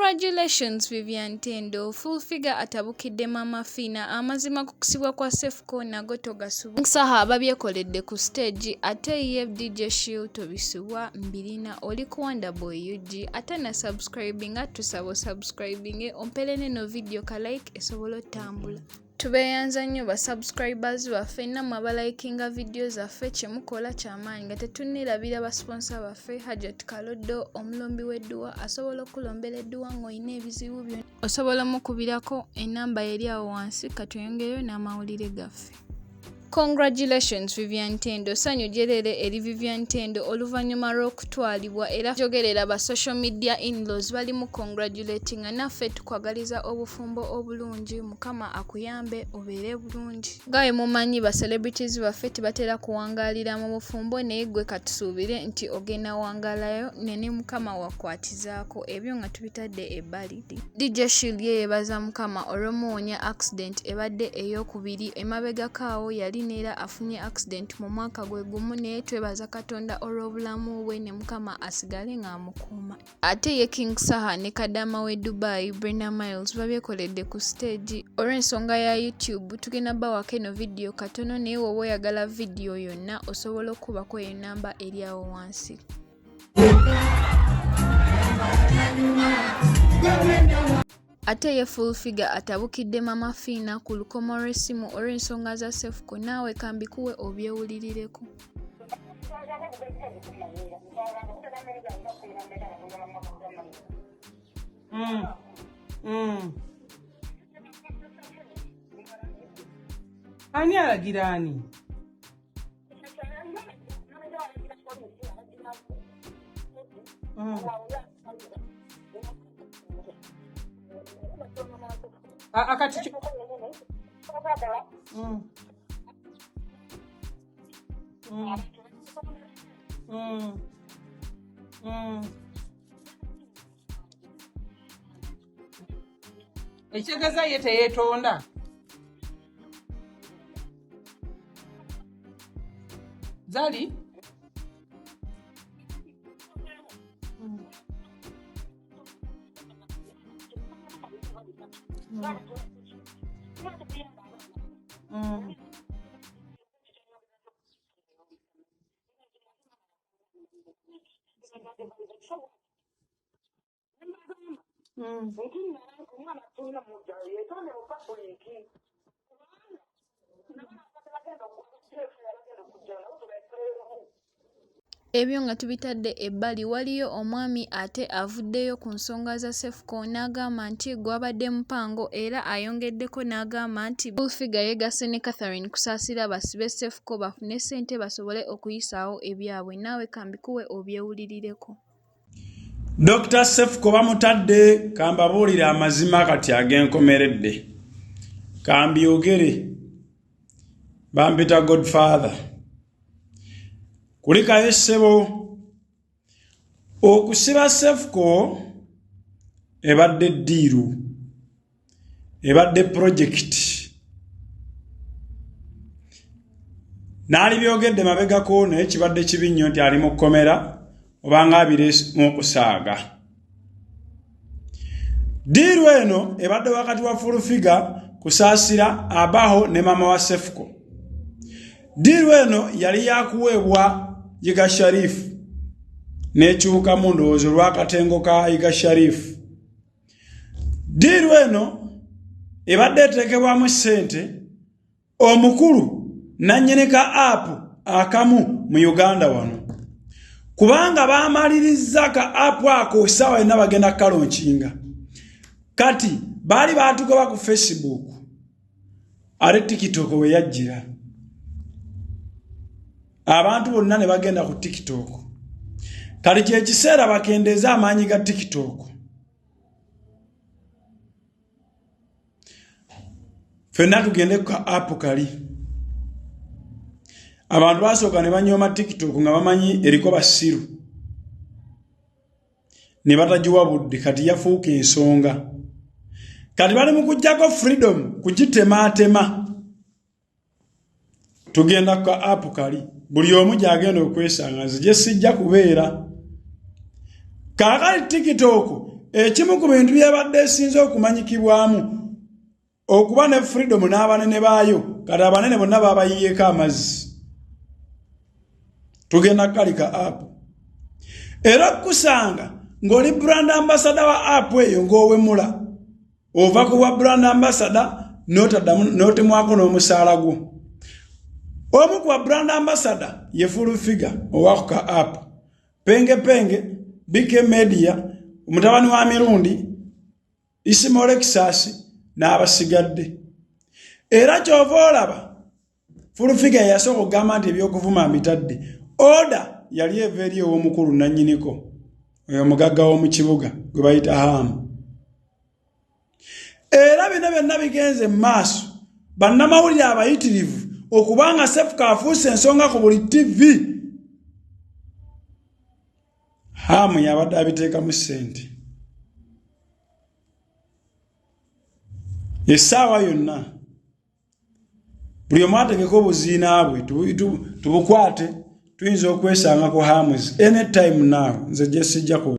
Congratulations Vivian Tendo, full figure atabukidde Maama Fiina amazima ku kusibwa kwa Cephco nago togasubwa. Nsaha ababyekoledde ku stage ate ye DJ Shield tobisubwa mbirina oli ku Wonder Boy UG ate na subscribinga tusaba subscribinge ompere neno video ka like esobola otambula. Tubeeyanza nnyo ba subscribers baffe nammwe abalikinga vidiyo zaffe kyemukola kyamaanyi nga tetunneerabira ba sponsor baffe Hajat Kaloddo omulombi w'edduwa asobola okukulombera edduwa ng'olina ebizibu byonna osobola omukubirako ennamba eri awo wansi katweyongereyo n'amawulire gaffe. Congratulations Vivian Tendo ssanyu jjereere eri Vivian Tendo oluvannyuma lw'okutwalibwa era njogerera ba social media in-laws bali mu congratulatinga naffe tukwagaliza obufumbo obulungi Mukama akuyambe obeere bulungi. Nga bwe mumanyi ba celebrities baffe tebatera kuwangaalira mu bufumbo naye ggwe katusuubire nti ogenda wangaalayo ne Mukama wakwatizaako ebyo nga tubitadde ebbali. DJ Shield ye yeebaza Mukama olw'omuwonya accident ebadde ey'okubiri emabegako awo yali neera afunye accident mu mwaka gwe gumu naye twebaza Katonda olw'obulamu bwe ne Mukama asigale ng'amukuuma. Ate ye King Saha ne kadaama w'e Dubai Brenda Miles babyekoledde ku siteegi olw'ensonga ya YouTube tugenda bawako eno vidiyo katono naye woba oyagala vidiyo yonna osobola okukubako eyo namba eri awo wansi. Ate ye Full Figure atabukidde Mama Fiina ku lukomo lw'essimu olw'ensonga za Cephco naawe kambikuwe obyewulirireko. Ani alagira ani? Akati Ekitegeeza ye teyeetonda. Zali? Ebyo nga tubitadde ebbali waliyo omwami ate avuddeyo ku nsonga za Cephco n'agamba nti gwabadde mupango era ayongeddeko n'agamba nti Full Figure yeegasse ne Catherine Kusaasira basibe Cephco bafune ssente basobole okuyisaawo ebyabwe naawe kambikuwe obyewulirireko. Dr. Cephco bamutadde kambabuulire amazima kati ag'enkomeredde kambyogere bampita Godfather kulikayo ssebo okusiba Cephco ebadde ddiiru ebadde pulojekiti Naalibyogedde mabegako naye kibadde kibi nnyo nti ali mu kkomera obanga abireesimu okusaaga. Ddiiru eno ebadde wakati wa Fulufiga, Kusaasira, Abaho ne maama wa Cephco. Ddiiru eno yali yakuweebwa Yiga Sharif n'ekyukamu ndowooza olw'akatengo ka Yiga Sharif. Ddiiru eno ebadde eteekebwamu ssente omukulu nannyini ka aapu akamu mu Uganda wano kubanga baamalirizza ka aapu ako essaawa yonna bagenda kukalonkinga kati baali baatugoba ku Facebook ate TikTok we yajjira abantu bonna ne bagenda ku TikTok kati kyekiseera bakendeeze amaanyi ga TikTok. Fenna tugende ku ka app kali. Abantu basooka ne banyooma TikTok nga bamanyi eriko basiru ne batagiwa budde kati yafuuka ensonga. Kati bali mu kuggyako freedom kugitemaatema. Tugenda ku ka app kali buli omu gy'agenda okwesanga nze gye sijja kubeera. Kaakati TikTok Ekimu ku bintu byebadde esinze okumanyikibwamu okuba ne freedom n'abanene baayo, kati abanene bonna babayiyeeko amazzi. Tugenda kukalika app era okukusanga ng'oli brand ambassador wa app eyo, ng'owemula ova ku bwa brand ambassador n'otaddamu n'otemwako n'omusaala gwo. Omu ku ba brand ambassador ye Full Figure owakuka app, Penge Penge, BK Media, omutabani wa Mirundi, Isima Lexus n'abasigadde. Era kyova olaba Full Figure yasooka okugamba nti ebyokuvuma mbitadde. Order yali eva eri ew'omukulu nannyiniko oyo omugagga w'omu kibuga gwe bayita Haamu. Era bino byonna bigenze mu maaso, bannamawulire abayitirivu okubanga Sefuka afuuse ensonga ku buli TV, Haamu yabadde abiteekamu ssente. Essaawa yonna buli omu ategeke obuziina bwe tubukwate, tuyinza okwesanga ku Hamus anytime now. Nze gye sijja ku